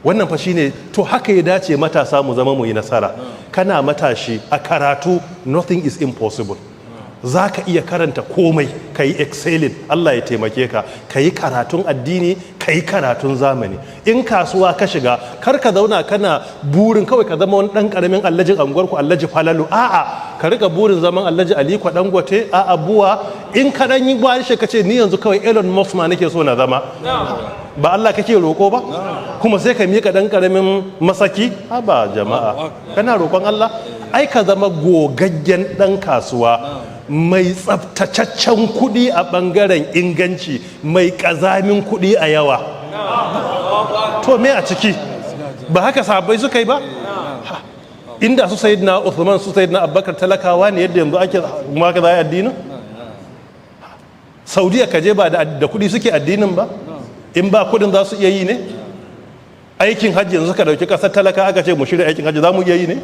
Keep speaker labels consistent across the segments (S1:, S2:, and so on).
S1: Wannan fa shine. To, haka ya dace matasa mu zama, mu yi nasara. Kana matashi a karatu, nothing is impossible. Za ka iya karanta komai, ka yi excelling, Allah ya taimake ka. Ka yi karatun addini, ka yi karatun zamani. In kasuwa ka shiga, kar ka zauna kana burin kawai ka zama wani ɗan ƙaramin allajin anguwarku, Allaji Falalu. A'a, ka rika burin zaman Allaji Aliko Dangote. A'a, buwa in ka dan yi gwari, ka ce, "Ni yanzu kawai Elon Musk ma nake so na zama." Ba Allah kake roƙo ba, kuma sai ka miƙa ɗan ƙaramin masaki. Haba jama'a, kana roƙon Allah, ai ka zama gogaggen ɗan kasuwa mai tsabtataccen kuɗi a ɓangaren inganci, mai ƙazamin kuɗi a yawa. To, me a ciki? Ba haka sahabbai suka yi ba? Inda su Sayyidina Uthman, su Sayyidina Abubakar talakawa ne yadda yanzu ake, kuma ka za a yi addinin? Saudiya ka je, ba da kuɗi suke addinin ba? In ba kuɗin, za su iya yi ne? Aikin hajji yanzu, ka dauki ƙasar talaka, aka ce mu shirya aikin hajji, za mu iya yi ne?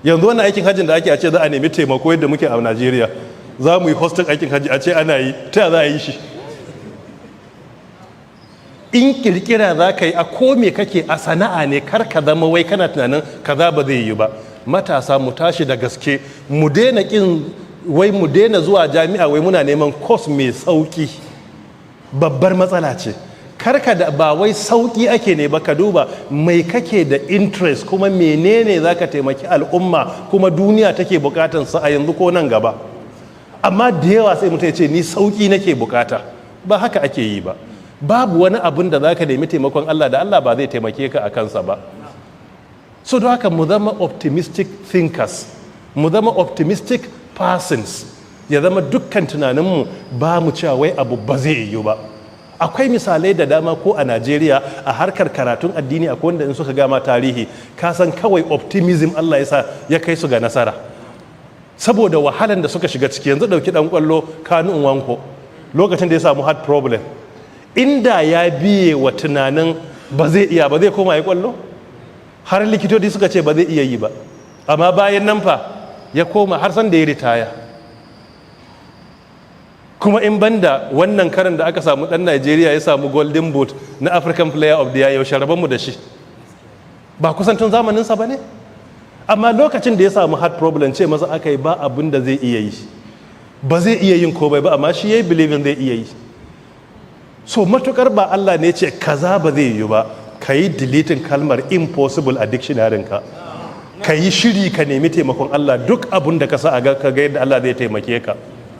S1: Yanzu wannan aikin hajjin da ake, a ce za a nemi taimako yadda muke a Najeriya, za mu yi hosting aikin hajji, a ce ana yi, ta za a yi shi? In kirkira za ka yi, a ko me kake a sana'a ne, kar ka zama wai kana tunanin kaza ba zai yi ba. Matasa, mu tashi da gaske, mu daina kin wai mu daina zuwa jami'a wai muna neman course mai sauki. Babbar matsala ce. Karka da ba wai sauki ake ne ba, ka duba mai kake da interest, kuma menene za ka taimaki al'umma, kuma duniya take bukatan sa a yanzu ko nan gaba. Amma da yawa sai mutum ya ce, "Ni sauki nake bukata." Ba haka ake yi ba. Babu wani abun da za ka nemi taimakon Allah da Allah ba zai taimake ka a kansa ba. So don haka, mu zama optimistic thinkers, mu zama optimistic persons. Ya zama dukkan tunaninmu ba mu cewa wai abu ba zai yiwu ba. Akwai misalai da dama, ko a Najeriya, a harkar karatun addini, akwai wanda in suka gama tarihi, ka san kawai optimism Allah ya sa ya kai su ga nasara, saboda wahalan da suka shiga ciki. Yanzu dauki dan kwallo Kanu Nwankwo, lokacin da ya samu heart problem, inda ya biye wa tunanin ba zai iya ba, zai koma ya kwallo? Har likitoci suka ce ba zai iya yi ba. Amma bayan nan fa, ya koma har san da ya ritaya. Kuma in banda wannan karin da aka samu dan Najeriya ya samu Golden Boot na African Player of the Year, yaushe mu da shi? Ba kusan tun zamaninsa ba ne? Amma lokacin da ya samu heart problem, ce masa aka yi ba abin da zai iya yi, ba zai iya yin komai ba. Amma shi ya yi believing zai iya yi. So matukar ba Allah ne ce kaza ba zai yi ba, ka yi deleting kalmar impossible a dictionary ka. Ka yi shiri, ka nemi taimakon Allah. Duk abin da ka sa a ga, ka ga yadda Allah zai taimake ka.